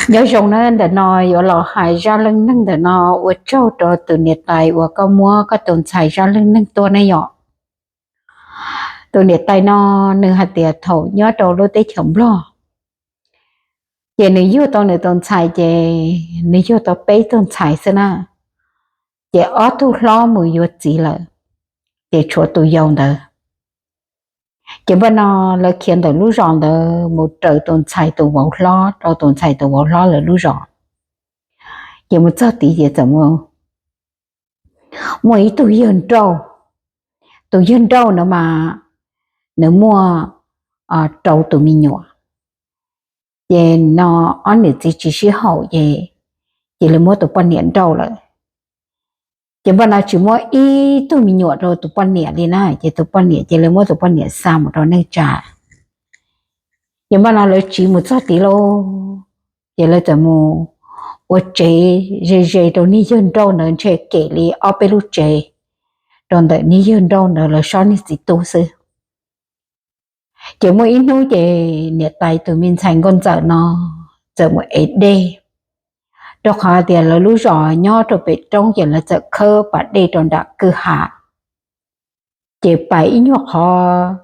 Nyob zoo na, ntawm no yuav los hais zaj leej neeg ntawm no ua tsaug rau tus niam tais uas koj muab koj tus ntxhais zaj leej neeg tuaj ne yom. Tus niam tais no nws hais tias thaum nyob rau lub teb chaws Nplog, ces nws yug tau nws tus ntxhais, ces nws yug tau peb tug ntxhais xwb na. Ces ob tug hlob mus yuav txiv lawm, ces tshuav tus yau ntawd. Ces npaj no lawv khiav ntawm lub zos ntawd mus raws tus ntxhais tus vauv hlob, rau tus ntxhais tus vauv hlob lawv lub zos. Ces mus txog tid ces txawm muaj ib tug yawg nrauj. Tus yawg nrauj no mas nws muaj rau tus me nyuam. Ces no ob niam txiv tsis sib haum ces, ces lawv muab tus poj niam nrauj lawm. Ces npaj no tsis muab ib tug me nyuam rau tus poj niam li na, ces tus poj niam ces lawv muab tus poj niam xa mus rau neej tsa. Ces npaj no lawv tsiv mus txog tid lauj, ces lawv txawm mus ua tsev ze ze rau niag yawg nrauj ntawd ntshe kem li ob peb lub tsev rau ntawm niag yawg nrauj ntawd lawv sob niag txiv tub xwb. Ces muaj ib hnub ces niam tais tus me ntxhais nkauj ntxawm no txawm mus ev dej, rau qhov tias lawv lub zos nyob rau pem roob ces lawv txawm khawb pas dej rau nram kwj ha. Ces pais ib nyuag qhov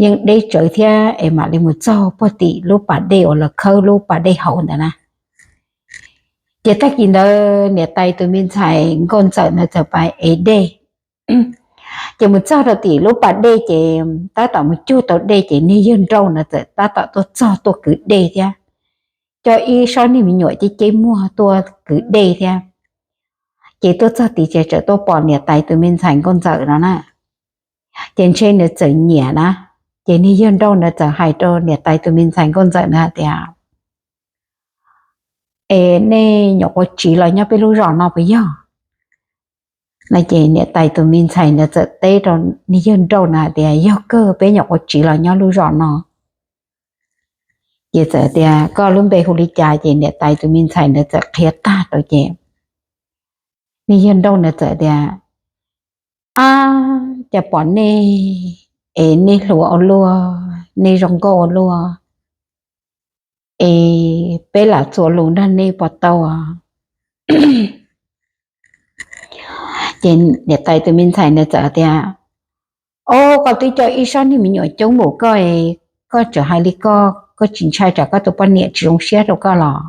yeej deb tsawv thiab es mam li mus txog puag tim lub pas dej uas lawv khawb lub pas dej hauv ntawd na. Ces tag kis ntawd niam tais tus me ntxhais nkauj ntxawm ntawd txawm pais ev dej. Ces mus txog rau tim lub pas dej ces tab tom mus cug tau dej ces niag yawg nrauj ntawd txawm tab tom tuaj txog tuaj kwv dej thiab, coj ib sob niag me nyuam ceb ceb muag tuaj kwv dej thiab. Ces tuaj txog tid ces txawm tuaj pom niam tais tus me ntxhais nkauj ntxawm no na. Ces ntshe nws txawm nyiam na. Ces niag yawg nrauj ntawd txawm hais rau niam tais tus me ntxhais nkauj ntxawm ntawd hais tias, Es nej nyuam qhuav tsiv los nyob peb lub zos no puas yog? No ces niam tais tus me ntxhais ntawd txawm teb rau niag yawg nrauj ntawd hais tias, Yog kawg, peb nyuam qhuav tsiv los nyob lub zos no. Ces txawm tias, Koj lub npe hu li cas? Ces niam tais tus me ntxhais ntawd txawm qhia tag rau ces niag yawg nrauj ntawd txawm tias, Ab, cas pom nej es nej hluas ua luaj, nej zoo nkauj ua luaj, es peb lam txuas lus nrog nej puas tau? Ces niam tais tus me ntxhais ntawd txawm tias, Ob, koj twb coj ib sob niag me nyuam coob npaum koj, koj tseem hais li koj, koj tsis ntshai tsam koj tus poj niam tsis zoo siab rau koj los?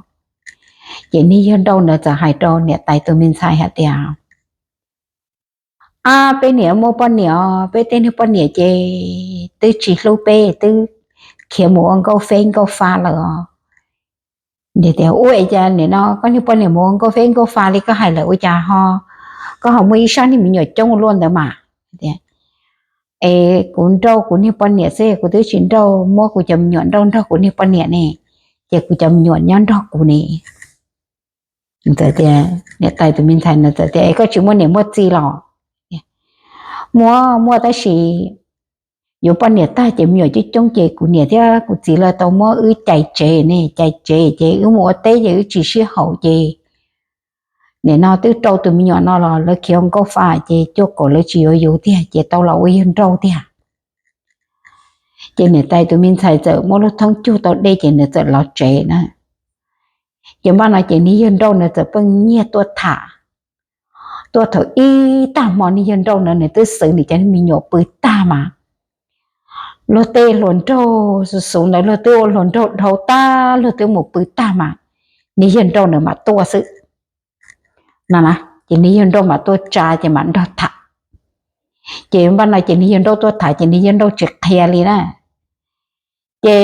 Ces niag yawg nrauj ntawd txawm hais rau niam tais tus me ntxhais hais tias, Ab, peb niam muaj poj niam os, peb tej niag poj niam ces twb tsis hlub peb, twb khiav mus ua nkauj feb nkauj fa lawm os. Tias, Ua cas nim no koj niag poj niam mus ua nkauj feb nkauj fa li koj hais lawm ua cas ho koj ho muaj ib sob niag me nyuam coob ua luaj ntawd mas? Es kuv nrauj kuv niag poj niam xwb, kuv twb tsis nrauj, muab kuv cov me nyuam nrauj nrog kuv niag poj niam ne, ces kuv cov me nyuam nyob nrog kuv ne. Txawm tias, niam tais tus me ntxhais no txawm tias, Es koj tsis muaj niam muaj txiv los? Muaj, muaj tab sis yuav poj niam tag ces me nyuam coob coob ces kuv niam thiab kuv txiv lawv tau muab wb cais tsev ne, cais tsev ces wb mus ua teb ces wb tsis sib haum ces nim no twb rau tus me nyuam no los lawv khiav ua nkauj fa ces cuaj kaum lawv tsis yuav yus tiag ces tau los ua yawg nrauj tiag. Ces niam tais tus me ntxhais txawm muab lub thoob cug tau dej ces nws txawm los tsev na. Ces npaj no ces niag yawg nrauj nws txawm pheej nyiag tuaj tham, tuaj thaum ib tag hmo niag yawg nrauj ntawd nws twb xwv nws cov me nyuam pw tag mas luag tej hluas nraug xus xus ntawd luag twb ua hluas nraug dhau tag luag twb mus pw tag mas niag yawg nrauj nws mam tuaj xwb no na. Ces niag yawg nrauj mam tuaj tsa ces mam nrog tham. Ces npaj no ces niag yawg nrauj tuaj tham ces niag yawg nrauj tsis qhia li na. Ces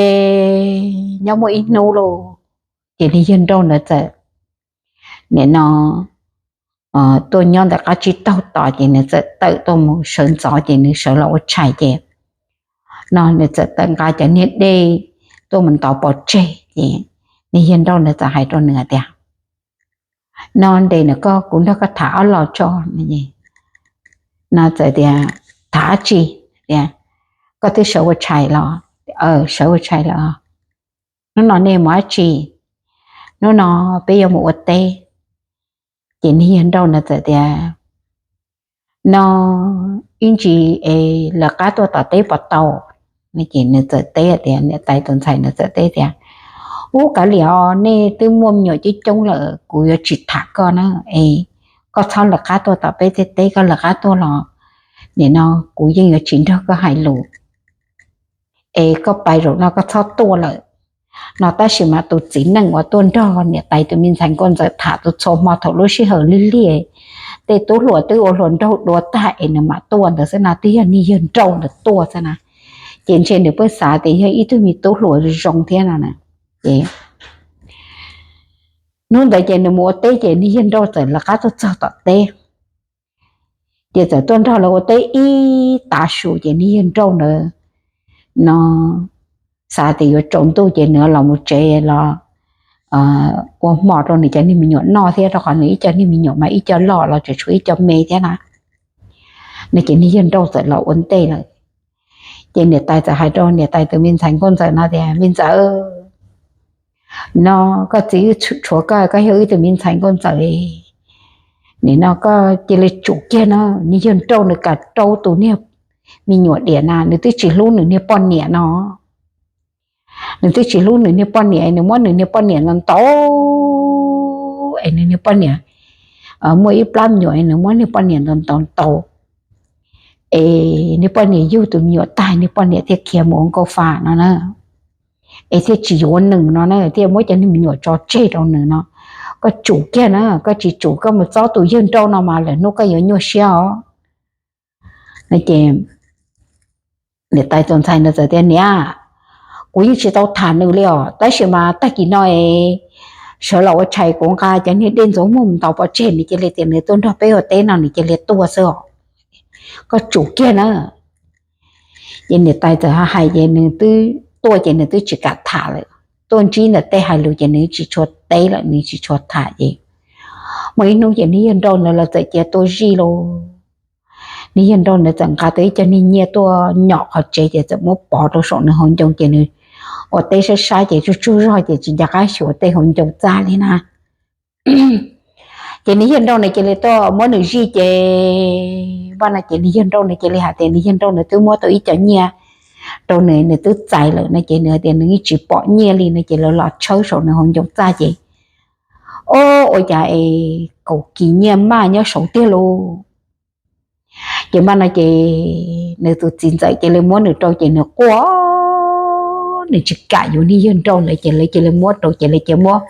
nyob muaj ib hnub lauj, ces niag yawg nrauj ntawd txawm nim no tuaj nyob ntawm qab tsib taug tod ces nws txawm tawm tuaj mus sawv ntxov ces nws sawv los ua tshais ces no nws txawm tawm nqa cov niag dej tuaj mus ntov pov tseg ces niag yawg nrauj ntawd txawm hais rau nws tias, No ntes nws koj, kuv nrog koj tham ob los tso. No txawm tias, Tham dab tsi? Tias, Koj twb sawv ua tshais los? Sawv ua tshais lawm. Hnub no nej mus dab tsi? Hnub no peb yuav mus ua teb. Ces niag yawg nrauj no txawm tias, No ib ntsis es lawv qab tuaj tom teb puas tau? Ces nws txawm teb tias, niam tais tus ntxhais nws txawm teb tias, Ub, kav liam os, nej twb muaj me nyuam coob coob lawm, kuv yuav tsis tham koj na. Es koj txhob lawv qab tuaj tom peb tej teb, koj lawv qab tuaj los nim no kuv yeej yuav tsis nrog koj hais lus. Es koj pais zaum no koj txhob tuaj lawm no. Tab sis mas tus txiv neej uas tuaj nrog niam tais tus me ntxhais nkauj ntxawm tham tus txhua hmo thaum lub sij hawm lig lig tej tub hluas twb ua hluas nraug dua tag es nws mam tuaj ntawd xwb na, twb yog niag yawg nrauj ntawd tuaj xwb na. Ces ntshe nws pheej xav tias yog ib tug me tub hluas zoo thiab no na. Ces hnub ntawd ces nws mus ua teb ces niag yawg nrauj txawm lawv qab tuaj txog tom teb. Ces txawm tuaj nrog lawv ua teb ib tav su ces niag yawg nrauj ntawd no xav tias yuav tsaus ntuj ces nws los mus tsev los ua hmo rau nws cov niag me nyuam noj thiab, rau qhov nws ib co niag me nyuam mas ib co loj los tseem tshuav ib co me thiab na. No ces niag yawg nrauj txawm los ua ntej lawm. Ces niam tais txawm hais rau niam tais tus me ntxhais nkauj ntxawm no tias, Me ntxawm, no koj txiv tshuav koj, koj yog wb tus me ntxhais nkauj ntxawm, nim no koj cia li tsum kiag na. Niag yawg nrauj nws kam rau tus niag me nyuam diam na, nws twb tsis hlub nws niag poj niam no. Nws twb tsis hlub nws niag poj niam, nws muab nws niag poj niam ntaus ntaus es nws niag poj niam muaj ib plab me nyuam es nws muab niag poj niam ntaus ntaus ntaus es niag poj niam yug tus me nyuam tag, niag poj niam thiaj khiav mus ua nkauj fa no na. Es thiaj tsis yuav nws no na, thiaj muab cov niag me nyuam tso tseg rau nws no. Koj tsum kiag na, koj tsis tsum koj mus txob tus yawg nrauj no mas lwm hnub koj yuav nyuaj siab os. No ces niam tais tus ntxhais no txawm tias, Niam, kuv yeej tsis tau tham nws li os, tab sis mas tag kis no es sawv los ua tshais kuv nqa cov niag dej ntxuav muag mus ntaus pov tseg, nws cia li tias nws tuaj nrog peb ua teb no nws cia li tuaj xwb os. Koj tsum kiag na. Ces niam tais txawm hais ces nws twb tuaj ces nws twb tsis kam tham lawm. Tuaj ntsib ntawm tej hais lus ces nws tsis tshua teb lawm, nws tsis tshua tham ces muaj ib hnub ces niag yawg nrauj ntawd los txawm cia tuaj zij lauj. Niag yawg nrauj ntawd txawm nqa tau ib co niag nyiaj tuaj nyom qhov tsev ces txawm muab pov rau saum nws hauv ncoo ces nws ua teb saib saib ces tsuag tsuag zog ces tsis nco qab xyuas tej hauv ncoo txaj li na. Ces niag yawg nrauj ntawd cia li tuaj muab nws zij ces, vaj no ces niag yawg nrauj ntawd cia li hais tias niag yawg nrauj ntawd twb muab tau ib co nyiaj rau nws, nws twb txais lawm no ces nws hais tias nws yeej tsis pom nyiaj li no ces lawv los tshawb saum nws hauv ncoo txaj ces, o, ua cas es kaum kis nyiaj maj nyob saud tiag lauj. Ces vaj no ces nws tus txiv ntxawm cia li muab nws rau ces nws quaj, nws tsis kam yuav niag yawg nrauj ntawd ces lawv cia li muab rau ces lawv cia li muab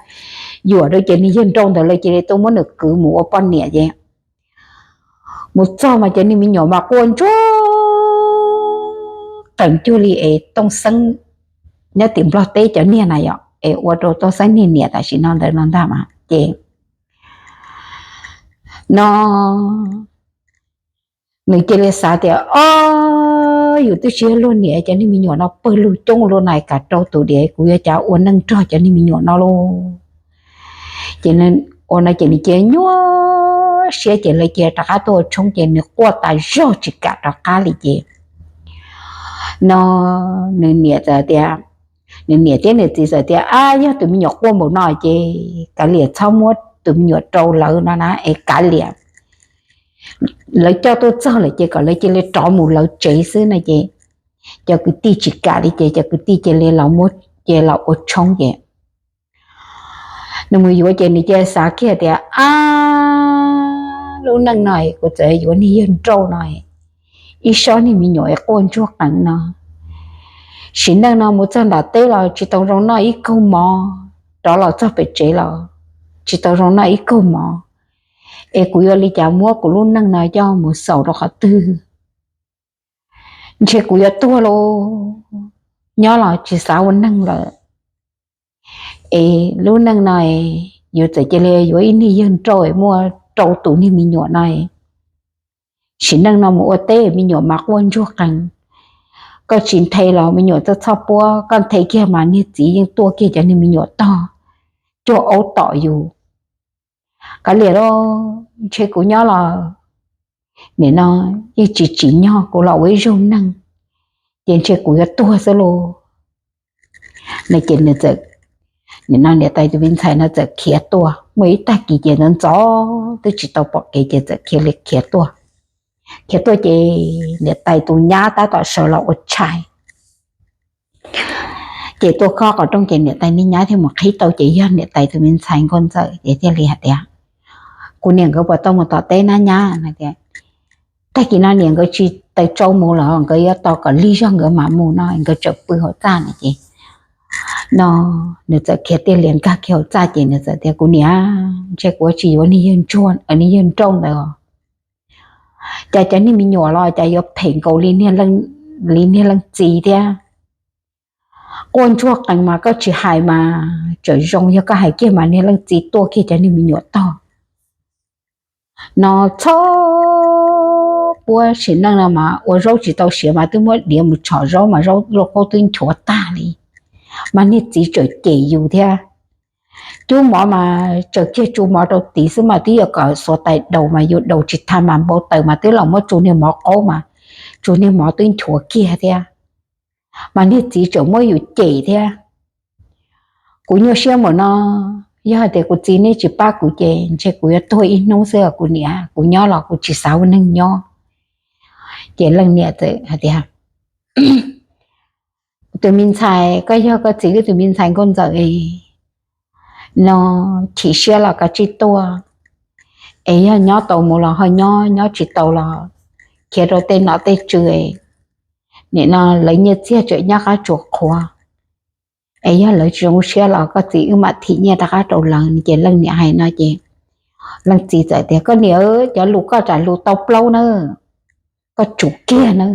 yuam rau ces niag yawg nrauj ntawd lawv cia li tuaj muab nws kwv mus ua poj niam ces mus txog mas cov niag me nyuam mas quaj ntsuag qees cuag li es tooj xeeb nyob tim Nplog teb cov niag na yom, es ua rau tooj xeeb niag niam tam sim no ntawd no ntag mas ces no nws cia li xav tias, o, yus twb tsis yog luag niam, cov niag me nyuam no pawg lug coob lug na, kam rau tus diam, kuv yuav cas ua neej nrog cov niag me nyuam no lauj. Ces ua no ces nws cia li nyuaj siab ces lawv cia li rov qab tuaj ua tshoob ces nws quaj tas zog tsis kam rov qab li ces no nws niam txawm tias, nws niam thiab nws txiv txawm tias, ab, yog tus me nyuam quaj npaum no ces kav liam txhob muab tus me nyuam rau lawv no na es kav liam, lawv coj tuaj txog lawm ces kom lawv cia li rov mus lawv tsev xwb no ces cov kwv tij tsis kam li ces cov kwv tij cia li los muab, cia li los ua tshoob ces nws mus yuav ces nws cia li xav kiag tias, ab, lub neej no kuv txawm yuav niag yawg nrauj no ib sob niag me nyuam quaj ntsuag qees no, sim neej no mus txog nram teb los tsis tau zoo noj ib kaug mov, rov los txog pem tsev los tsis tau zoo noj ib kaug mov, es kuv yuav li cas muab kuv lub neej no coj mus xaus rau qhov twg? Ntshe kuv yuav tuag lauj, nyob los tsis xav ua neeg lawm. Es lub neej no yuav txawm cia li yuav ib niag yawg nrauj muaj rau tus niag me nyuam no, sim neej no mus ua teb me nyuam mas quaj ntsuag qees. Koj tsis nthe los me nyuam txoj txhoj puab, koj nthe kiag mas niag txiv yeej tuaj kiag cov niag me nyuam tog cuag aub tom yus. Kav liam lauj, ntshe kuv nyob los nim no yeej tsis tsim nyog kuv los ua ib zaug neeg, ces ntshe kuv yuav tuag xwb lauj. No ces nws txawm, nim no niam tais tus me ntxhais no txawm khiav tuaj, muaj ib tag kis ces ntxov ntxov twb tsis tau pom kev ces txawm khiav li khiav tuaj. Khiav tuaj ces niam tais tus nyab tab tom sawv los ua tshais. Ces tuaj khob qhov rooj ces niam tais niag nyab thiaj mus qhib tau ces yog niam tais tus me ntxhais nkauj ntxawm ces thiaj li hais tias, kuv niam nkawd puas tau mus tom teb na nyab? Tias, tag kis no niam nkawd tsis tau tau mus los nkawd yuav tos kom lig zog nkawd mam mus no, nkawd tseem pw hauv txaj no ces no nws txawm khiav tiag li nkag kiag hauv txaj ces nws txawm tias, kuv niam, ntshe kuv tsis yuav niag yawg nrauj ntawd os. Cas cov niag me nyuam los cas yuav phem nkaus li niag leej txiv thiab. Quaj ntsuag qees mas koj tsis hais mas tseem zoo, yog koj hais kiag mas niag leej txiv tua kiag cov niag me nyuam tog. No txhob puab sim neej no mas ua zaub tsis tau siav mas twb muab diav mus tshom zaub mas zaub lauj kaub twb nchuav tag li, mas niag txiv tseem cem yus thiab. Cub mov mas tsaws kiag tsu mov rau tid xwb mas twb yuav kom xuav tais daus mas yus daus tsis tag mas npau taws mas twb los muab tsu niag mov qaub mas tsu niag mov twb nchuav kiag thiab, mas niag txiv tseem muab yus cem thiab. Kuv nyuaj siab mus no, yog hais tias kuv txiv neb tsis pab kuv ces ntshe kuv yuav tuag ib hnub xwb os kuv niam, kuv nyob los kuv tsis xav ua neeg nyob. Ces leej niam txawm hais tias, tus me ntxhais, koj yog koj txiv wb tus me ntxhais nkauj ntxawm no, chim siab los kav tsij tuaj, es yog nyob tau mus los ho nyob, nyob tsis tau los khiav rau tej nom tej tswv, nim no lawv nyiaj txiag tseem nyob qab tsuas qhuav, es yog lawv tsis zoo siab los koj txiv wb mam thim nyiaj rov qab rau lawv. Ces leej niam hais no ces leej txiv txawm tias, koj niam, cov lus koj ram lus tau plaub na, koj tsum kiag na.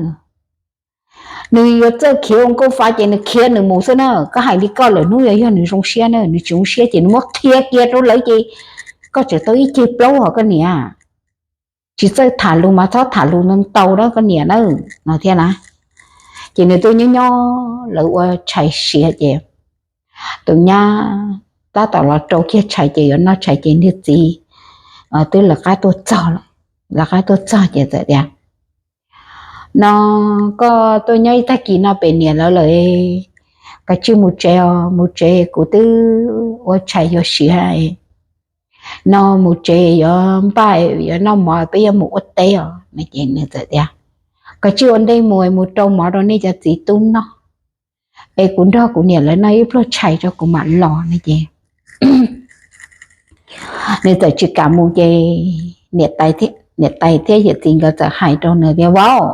Nws yuav txawj khiav ua nkauj fa ces nws khiav nws mus xwb na, koj hais li koj lawm hnub yog nws zoo siab na, nws tsis zoo siab ces nws muab qhia kiag rau lawv ces koj tseem tau ib ceg plaub hos koj niam. Tsis txawj tham lus mas txhob tham lus ntau na koj niam na, no thiab na. Ces nws tuaj nyob nyob lawv ua tshais siav ces tus nyab tab tom los rau kiag tshais ces yuav noj tshais ces niag txiv twb lawv qab tuaj txog, lawv qab tuaj txog ces txawm tias, no koj tuaj nyob ib tag kis no pem niam lawv lawm, kav tsij mus tsev os, mus tsev kuv twb ua tshais yuav siav. No mus tsev yuav npaj yuav noj mov peb yuav mus ua teb os. Nws txawm tias, kav tsij ua ntej mus, mus rau mov rau nej cov txiv tub noj, es kuv nrog kuv niam lawv noj ib pluag tshais rau kuv mam los no ces nws txawm tsis kam mus ces niam tais thiab yawm txiv nkawd txawm hais rau nws tias, vauv,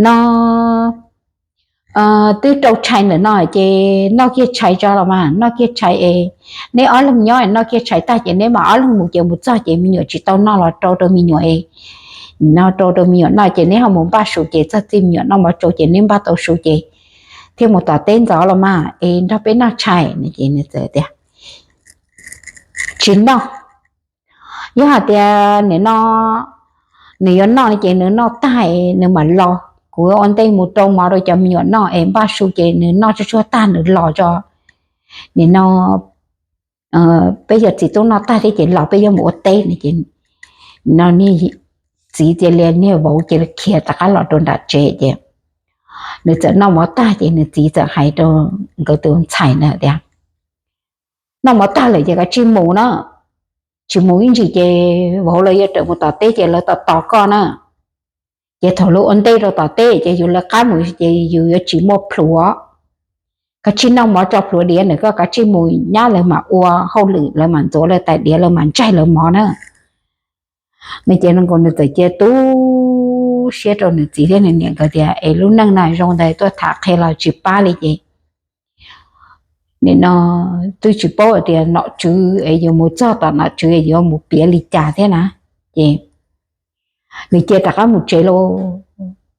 no twb rau tshais ntawm no ces noj kiag tshais tso los mas, noj kiag tshais es neb ob leeg nyob noj kiag tshais tag ces neb mam ob leeg mus ces mus txog ces me nyuam tsis tau noj los rau rau me nyuam es, no rau rau me nyuam noj ces neb ho mus npaj su ces txog txij me nyuam noj mov tsau ces neb npaj tau su ces thiaj mus tom teb ntxov los mas es nrog peb noj tshais no ces nws txawm tias, tsis noj. Yog hais tias nim no nws yuav noj ces nws noj tag nws mam los, kuv ua ntej mus rau mov rau cov me nyuam noj es npaj su ces nws noj tsuag tsuag tag nws los tso. Nim no peb cov txiv tub noj tag thiab ces los peb yuav mus ua teb no ces no niag txiv cia li niag vauv cia li khiav rov qab los rau nram tsev ces nws txawm noj mov tag ces nws txiv txawm hais rau nkawd tus ntxhais na tias, noj mov tag lawm ces kav tsij mus na, tsis mus ib ntsis ces vauv lawv yuav rawm mus tom teb ces lawv tos tos koj na. Ces thaum lawv ua ntej rau tom teb ces yus lawv qab mus ces yus yuav tsis muaj plhuav. Kav tsij noj mov tso plhuav diav ntawm koj, kav tsij mus nyab lawv mam ua hauj lwm, lawv mam ntxuav lawv tais diav lawv mam ntsaig lawv mov na. Nws ces nws txawm cia tu siab rau nws txiv thiab nws niam nkawd tias es lub neej no zoo ntawd tuaj tham qhia los tsis pab li ces nim no twb tsis paub hais tias nom tswv es yuav mus txog tom nom tswv es yuav mus piav li cas thiab na. Ces nws cia rov qab mus tsev lauj.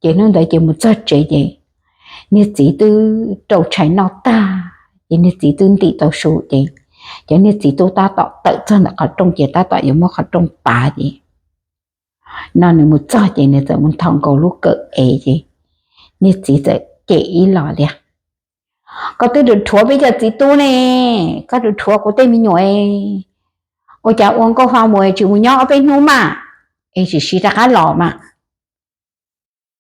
Ces hnub ntawd ces mus txog tsev ces niag txiv twb rau tshais noj tag ces niag txiv twb ntim tau su ces cov niag txiv tub tab tom tawm txog ntawm qhov rooj ces tab tom yuav muab qhov rooj pav ces no nws mus txog ces nws txawm mus nthos nkaus lub kawm ev ces niag txiv txawm cem ib los tias, koj twb rhuav peb cov txiv tub ne, koj rhuav kuv tej me nyuam, ua cas ua nkauj fa mus tsis mus nyob ob peb hnub mas es tsis siv rov qab los mas.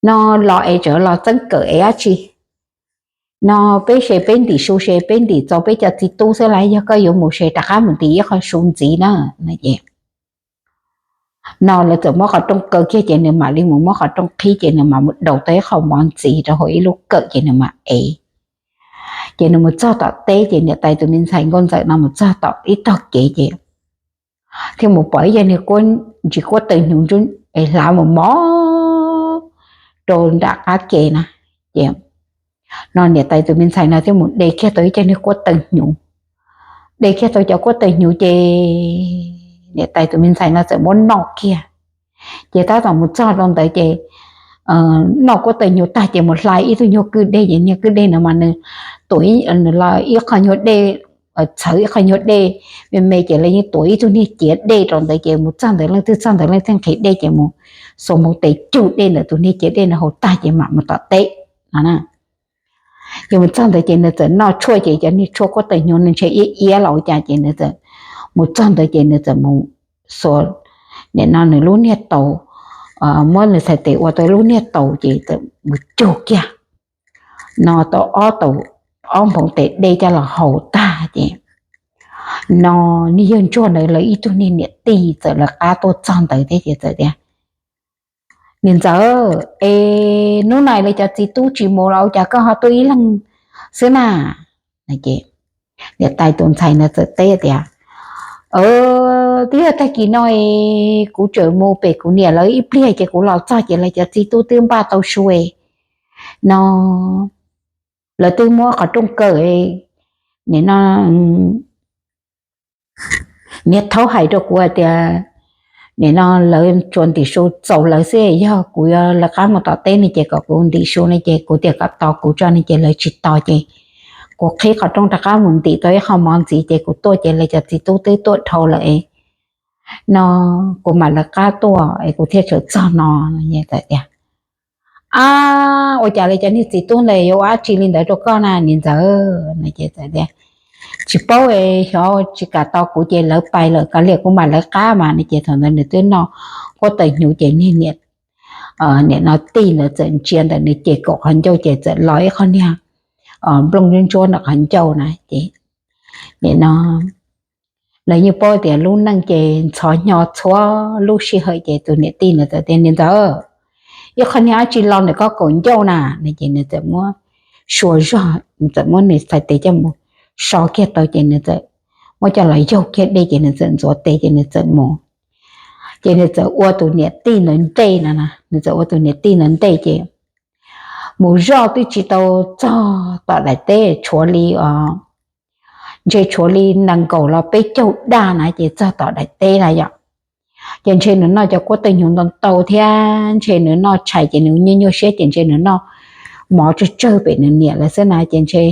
No los es tseem los txeeb kawm ev dab tsi? No peb se peb ntim su se peb ntim txaus peb cov txiv tub xwb las, yog koj yuav mus se rov qab mus ntim ib qho su ntxiv na. No lawv txawm muab qhov rooj kaw kiag ces nws mam li mus muab qhov rooj qhib ces nws mam mus daus tau ib qho mov ntxiv rau hauv ib lub kawm ces nws mam ev. Ces nws mus txog tom teb ces niam tais tus me ntxhais nkauj ntxawm no mus txog tom ib tog kev ces thiaj mus pom ib yag niag kuab, ntsis kuab taw hnyuv es hlav mus mos rau nram qab ke na. Ces no niam tais tus me ntxhais no thiaj mus de kiag tau ib cag niag kuab taw hnyuv, de kiag tau cov kuab taw hnyuv ces niam tais tus me ntxhais no txawm muab noj kiag. Ces tab tom mus txog rau ntawd ces noj kuab taw hnyuv tag ces mus hla ib tug nyuag kwj dej, ces niag kwj dej no mas nws tuav, nws los ib qho nyuag dej, txhawv ib qho nyuag dej me me ces lawv yeej tuav ib tug niag ciav dej rau ntawd ces mus txog ntawd leej twg txog ntawd leej twg nqhis dej ces mus xuas mus tes cug dej ntawm tus niag ciav dej no haus tag ces mam mus tom teb no. Ces mus txog ntawd ces nws txawm noj tshuaj ces cov niag tshuaj kuab taw hnyuv nws ntshe iab iab los ua cas ces nws txawm mus txog ntawd ces nws txawm mus xuas nim no nws lub niag taus, muab nws txhais tes ua tau lub niag taus ces txawm mus cug kiag no tau ob tau ob nphoo tes dej coj los haus tag ces no niag yawg ntsuag ntawd lawv ib tug niag niam tij txawm lawv qab tuaj txog ntawd thiab ces txawm tias, Niam ntxawm, es hnub no lawv cov txiv tub tsis mus los ua cas koj ho tuaj ib leeg xwb na? Niam tais tus ntxhais no txawm teb tias, Twb yog tag kis no kuv tseem mus pem kuv niam lawv ib pliag ces kuv los txog ces lawv cov txiv tub twb npaj tau su no, lawv twb muab qhov rooj kaw, nim no niag thaub hais rau kuv hais tias nim no lawv tsuas ntim su txaus lawv xwb, yog kuv yuav lawv qab mus tom teb ne ces kom kuv ntim su ne ces kuv tias kom tos kuv tso ne ces lawv tsis tos ces kuv qhib qhov rooj rov qab mus ntim tau ib qho mov ntxiv ces kuv tuaj ces lawv cov txiv tub twb tuaj dhau lawm no kuv mam lawv qab tuaj es kuv thiaj txawm txog no. Ab, ua cas lawv cov niag txiv tub ntawd yuav ua dab tsi li ntawd rau koj na niam ntxawm? Tsis paub, xyov tsis kam tos kuv ces lawv pais lawm, kav liam kuv mam lawv qab mas ne ces thaum ntawd nws twb noj kuab taw hnyuv ces niag niam niam no tij ntawd txawm ntsia ntawm nws ces kaum qhov ncauj ces txawm los ib qho niag nplooj ntsuab ntsuab ntawm qhov ncauj na ces nim no lawv yeej paub tias lub neej ces ntxhov hnyo txhua lub sij hawm ces tus niam tij ntawd txawm tias, Niam ntxawm, ib qho niag dab tsi los ntawm koj kaum ncauj na? Ces nws txawm muab sua zog, txawm muab nws txhais tes coj mus so kiag tau ces nws txawm muab coj los yaug kiag dej ces nws txawm ntxuav tes ces nws txawm mus. Ces nws txawm ua tus niam tij ntawd nrauj no, nws txawm ua tus niam tij ntawd nrauj ces mus zoj twb tsis tau txog tom daim teb, tshuav li os, ntshe tshuav li nees nkaum los peb caug daj na ces txog tom daim teb na yom. Ces ntshe nws noj cov kuab taw hnyuv ntau ntau thiab ntshe nws noj tshais ces nws nyuaj nyuaj siab ces ntshe nws noj mov tsawg tsawg pem nws niam lawv xwb na ces ntshe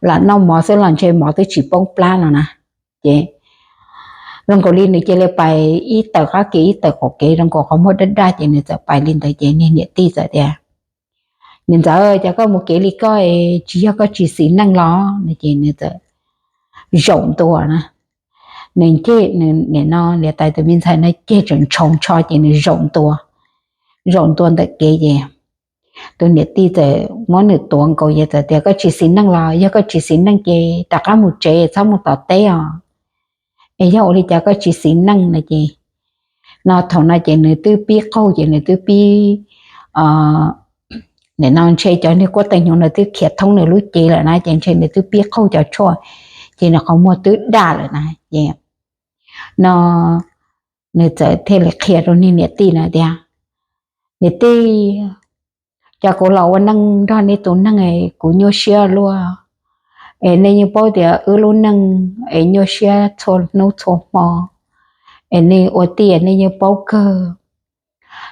lam noj mov xwb los ntshe mov twb tsis poob plab no na. Ces zoo nkaus li nws cia li pais ib tawm qab kev ib tawm qaum kev zoo nkaus qhov muag daj daj ces nws txawm pais li ntawd ces niag niam tij txawm tias, Niam ntxawm, cas koj mus kev li koj, tsis yog koj tsis xis neej los? Ces nws txawm zaum ntua na, nws ceg nim no niam tais tus me ntxhais no ceg tseem ntshoo ntsho ces nws zaum ntua, zaum ntua ntawm kev ces tus niam tij txawm muab nws tuav nkaus ces txawm tias, Koj tsis xis neej los? Yog koj tsis xis neej ces rov qab mus tsev txhob mus tom teb os. Es yog ua li cas koj tsis xis neej no ces no thaum no ces nws twb pib qaug ces nws twb pib nim no ntshe cov niag kuab taw hnyuv nws twb khiav thoob nws lub cev lawm na ces ntshe nws twb pib qaug cov tshuaj ces nws qhov muag twb daj lawm na ces no nws txawm thiaj li qhia rau niag niam tij na tias, Niam tij, cov kuv los ua neej nrog nej tus neeg kuv nyuaj siab luaj, es nej yeej paub tias wb lub neej es nyuaj siab txhua hnub txhua hmo, es nej ua tij nej yeej paub kawg.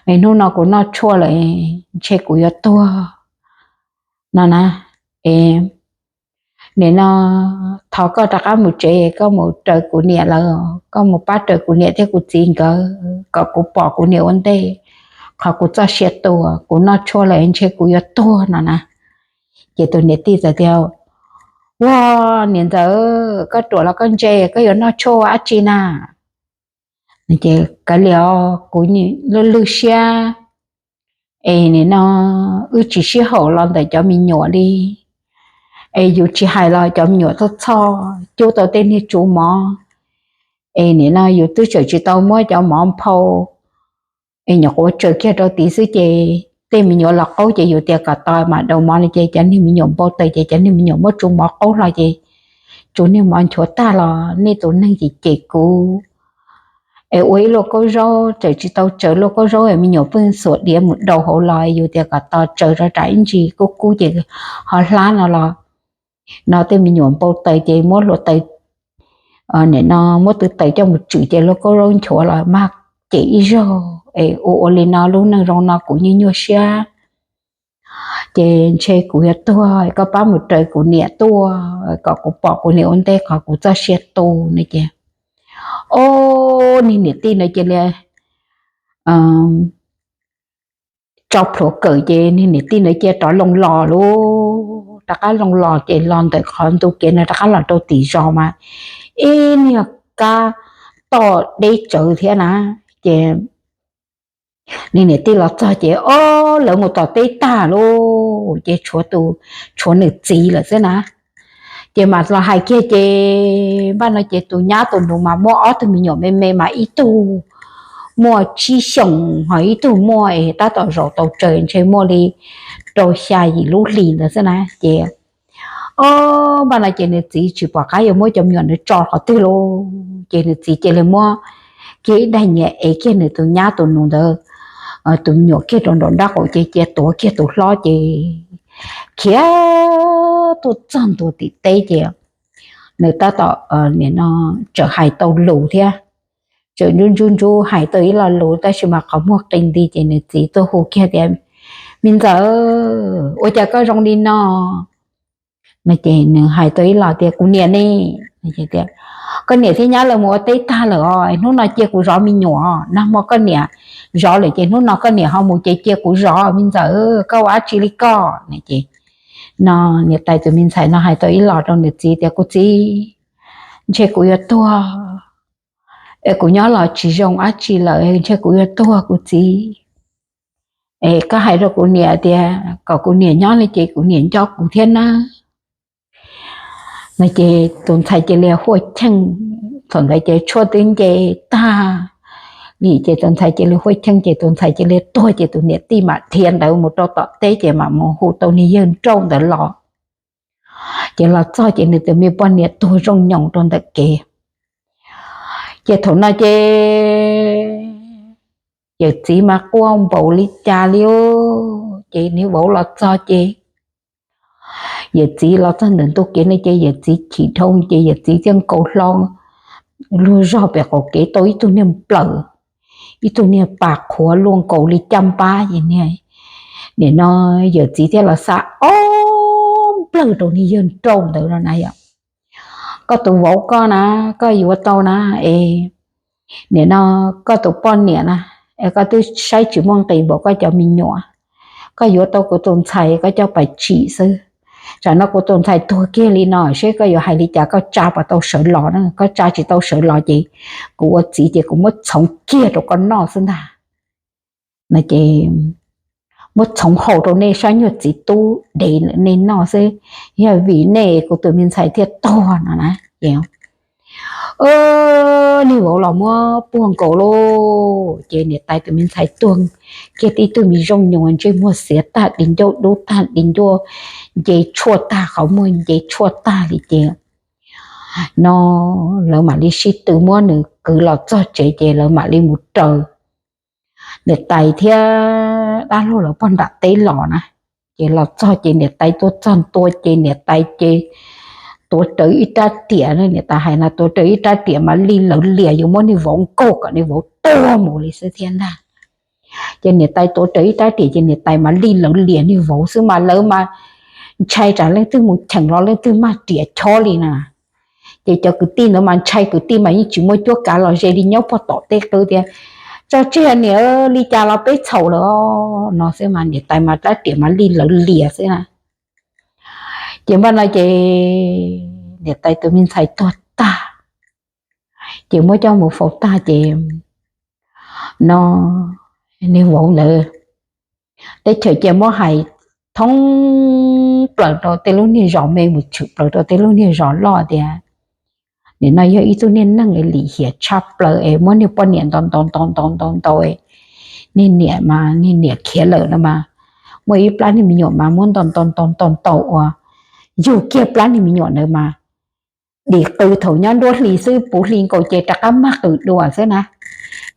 Es hnub no kuv noj tshuaj lawm ntshe kuv yuav tuag no na. Es nim no thov koj rov qab mus tsev, koj mus raws kuv niam lawv, koj mus pab raws kuv niam thiab kuv txiv nkawd kom kuv pom kuv niam ua ntej, qhov kuv txoj sia tuag, kuv noj tshuaj lawm ntshe kuv yuav tuag no na. Ces tus niam tij txawm tias, Ua, niam ntxawm, koj ruam los koj ntse, koj yuav noj tshuaj ua dab tsi na? Ces kav liam, kuv lwj lwj siab, es nim no wb tsis sib haum los ntawm cov me nyuam li, es yus tsis hais los cov me nyuam txhoj txhoj cub tau tej niag tsuv mov, es nim no yus twb tseem tsis tau muab cov mov nphau, es nyuam qhuav tsaws kiag rau tid xwb ces tej me nyuam los qaub ces yus tias kom tos mam daus mov no ces cov niag me nyuam npau taws ces cov niag me nyuam muab tsu mov qaub hlo ces tsu niag mov nchuav tag los nej tus neeg ces cem kuv. Es ua ib luaj kaub zaub tseem tsis tau tsaws luaj kaub zaub es me nyuam pheej xuas diav mus daus hauv los yus tias kom tos tsaws rau tsam ib ntsis kub kub ces ho hlab no los no tej me nyuam npau taws ces muab hluav taws, nim no muab tw taws coj mus tswm ces luaj kaub zaub nchuav los mag cem ib zaug es ua ua li no lub neej zoo no kuv nyuaj nyuaj siab ces ntshe kuv yuav tuag, koj pab mus raws kuv niam tuaj kom kuv pom kuv niam ua ntej qhov kuv txoj sia tu no ces, o, niag niam tij no cia li tso plhuav kawm ces niag niam tij ntawd cia rov loo los lauj, rov qab loo los ces los ntawm qhov ntu kev no rov qab los rau tim zos mas ib niag kab toj deb tsawv thiab na. Ces niag niam tij los txog ces, o, lawv mus tom teb tag lauj ces tshuav tus, tshuav nws txiv lawm xwb na. Ces mam los hais kiag ces npaj no ces tus nyab tus nus mas muaj ob tug me nyuam me me mas ib tug muaj tsib xyoos ho ib tug muaj es tab tom zaum tau tsawg ntshe muaj li rau xya yim lub hlis ntawd xwb na. Ces, o, npaj no ces nws txiv tsis pom qab yuav muab cov me nyuam ntawd tso qhov twg lauj ces nws txiv cia li muab kiag ib daig nyias ev kiag nws tus nyab tus nus ntawd tus me nyuam kiag rau nraum nraub qaum ces cia tuav kiag tus hlob ces khiav tuaj txog ntua tim teb ces nws tab tom nim no txawm hais tau lus thiab. Txawm ntsub ntsub ntsub hais tau ib lo lus tab sis mas qhov muag qi nti ces nws txiv tuaj hu kiag tias, me ntxawm, ua cas koj zoo li no? No ces nws hais tau ib lo tias, kuv niam ne, koj niam thiab nyab lawv mus ua teb tag lawm os, hnub no cia kuv zov me nyuam, nag hmo koj niam zov lawm ces hnub no koj niam ho mus ces cia kuv zov, me ntxawm koj ua dab tsi li koj? No ces, no, niam tais tus me ntxhais no hais tau ib lo rau nws txiv tias, kuv txiv, ntshe kuv yuav tuag es kuv nyob los tsis zoo dab tsi lawm, ntshe kuv yuav tuag kuv txiv. Es koj hais rau kuv niam tias kom kuv niam nyob li ces kuv niam nco kuv thiab nawb. No ces tus ntxhais cia li huaj cheej, thaum ntawd ces tshuaj twb nce tag li ces tus ntxhais cia li huaj cheej ces tus ntxhais cia li tuag ces tus niam tij mam dhia ntawd mus rau tom teb ces mam mus hu tau niag yawg nrauj ntawd los. Ces los txog ces nws tus me poj niam tuag zoo nyoos rau ntawm kev. Ces thaum no ces yawm txiv mas quaj npaum li cas li, ces niag vauv los txog ces yawm txiv los txog ntawm ntu kev no ces yawm txiv chim dhau ces yawm txiv thiaj nkaus hlo luag zog pem qaum kev tau ib tug niag nplawm, ib tug niag pas qhuav luaj nkaus li caj npab ces niag, nim no yawm txiv thiaj los xa ob nplawm rau niag yawg nrauj ntawd no na yom. Koj tus vauv koj na, koj yuav tau na, es nim no koj tus poj niam na, es koj twb saib tsis muaj nqis npaum koj cov me nyuam, koj yuav tau kuv tus ntxhais koj coj pais tsim xwb. Tsam no kuv tus ntxhais tuag kiag li no seb koj yuav hais li cas, koj tsa puas tau sawv los na, koj tsa tsis tau sawv los ces kuv ua txiv ces kuv muab txhoov kiag rau koj noj xwb ntag. No ces muab txhoov hau rau nej sab nyuag txiv tub dev nej noj xwb, yog vim nej kuv tus me ntxhais thiaj tuag no na. Ces niag vauv los muab puag nkaus lauj, ces niam tais tus me ntxhais tuag kiag tib tug me zooj nyoos ntsej muag xiav tag, di ncauj dub tag, di ncauj nce tshuaj tag, qhov muag nce tshuaj tag li ces no lawv mam li sib tw muab nws kwv los txog tsev ces lawv mam li mus raws niam tais thiab dab laug lawv pog nram teb los na. Ces los txog ces niam tais tuaj txog ntua ces niam tais ces tuav rawv ib rab riam, niam tais hais no tuav rawv ib rab riam mas lij lawv lias yuav muab niag vauv nkaug kom niag vauv tuag mus li xwb thiab ntag. Ces niam tais tuav rawv ib rab riam ces niam tais mas lij lawv lias niag vauv xwb mas lawv mas ntshai tsam leej twg mus cheem los leej twg mag riam chob li na. Ces cov kwv tij ntawd mas ntshai kwv tij mas yeej tsis muaj cuab kav los ze li nyob puag tom tej qw tias, tso tseg niam, li cas los peb txhaum lawm no xwb mas niam tais mas rab riam mas lij lawv lias xwb na. Ces npaj no ces niam tais tus me ntxhais tuag tag, ces muab coj mus faus tag ces no niag vauv ntawd teb chaws cia muab hais thoob plaws rau tej lub niag zos me mus tshwm plaws rau tej lub niag zos loj tias nim no yog ib tug niag neeg lim hiam tshaj plaws es muab niag poj niam ntaus ntaus ntaus ntaus ntaus ntaus, niag niam mas niag niam khiav lawm no mas Muaj ib plab niag me nyuam mas muab ntaus ntaus ntaus ntaus ntaus uas yug kiag plab niag me nyuam ntawd mas dim qw thaum nyob nruab hlis xwb, puv hli nkaus ces rov qab mag qw dua xwb na.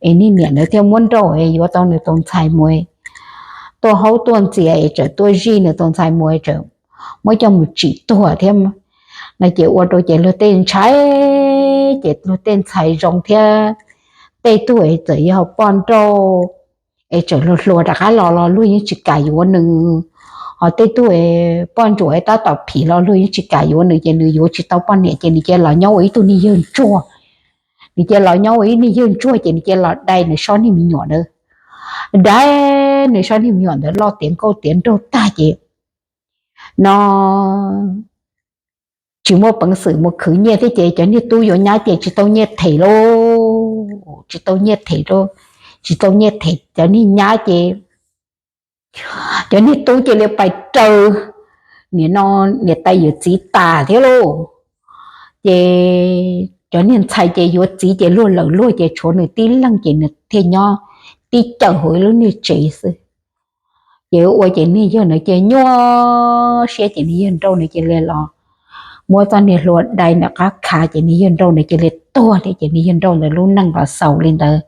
Es niag niam ntawd thiaj muab nrauj es yuav tau nws tus ntxhais mus tuaj haub tuaj ntxias es txawm tuaj zij nws tus ntxhais mus txawm muab coj mus tsim tuag thiab no ces ua rau ces luag tej ntshai, ces luag tej ntxhais zoo thiab tej tug es txawm yog poj nrauj es txawm luag hluas rov qab los los luag yeej tsis kam yuav nws, ho tej tug poj ntsuam es tab tom phim los luag yeej tsis kam yuav nws ces nws yuav tsis tau poj niam ces nws cia los nyob ua ib tug niag yawg ntsuag. Nws cia los nyob ua ib niag yawg ntsuag ces nws cia los dai nws sob niag me nyuam ntawd, dai nws sob niag me nyuam ntawd loj tiav nkauj tiav nraug tag ces no tsis muaj peev xwm mus khwv nyiaj thiab ces cov niag tub yuav nyab ces tsis tau nyiaj them lauj, tsis tau nyiaj them, tsis tau nyiaj them cov niag nyab ces cov niag tub cia li pais raws nim no niam tais yawm txiv tas thiab lauj. Ces cov niag ntxhais ces yuav txiv ces luag lawm luag ces tshuav nws tib leeg ces nws thiaj nyob tib cawm hauv ib lub niag tsev xwb. Ces ua ces niag yawg ntawd ces nyuaj siab ces niag yawg nrauj ntawd cia li los muab txoj niag hlua dai nram qab khav ces niag yawg nrauj ntawd cia li tuag thiab ces niag yawg nrauj ntawd lub neej los xaus li ntawd.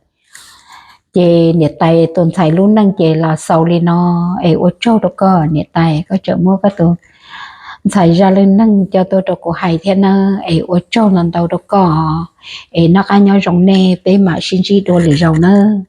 Ces niam tais tus ntxhais lub neej ces los xaus li no. Es ua tsaug rau koj niam tais, koj tseem muab koj tus ntxhais zaj lub neej coj tuaj rau kuv hais thiab nawb. Es ua tsaug ntau ntau rau koj, es noj qab nyob zoo nej, peb mam sib ntsib dua lwm zaus nawb.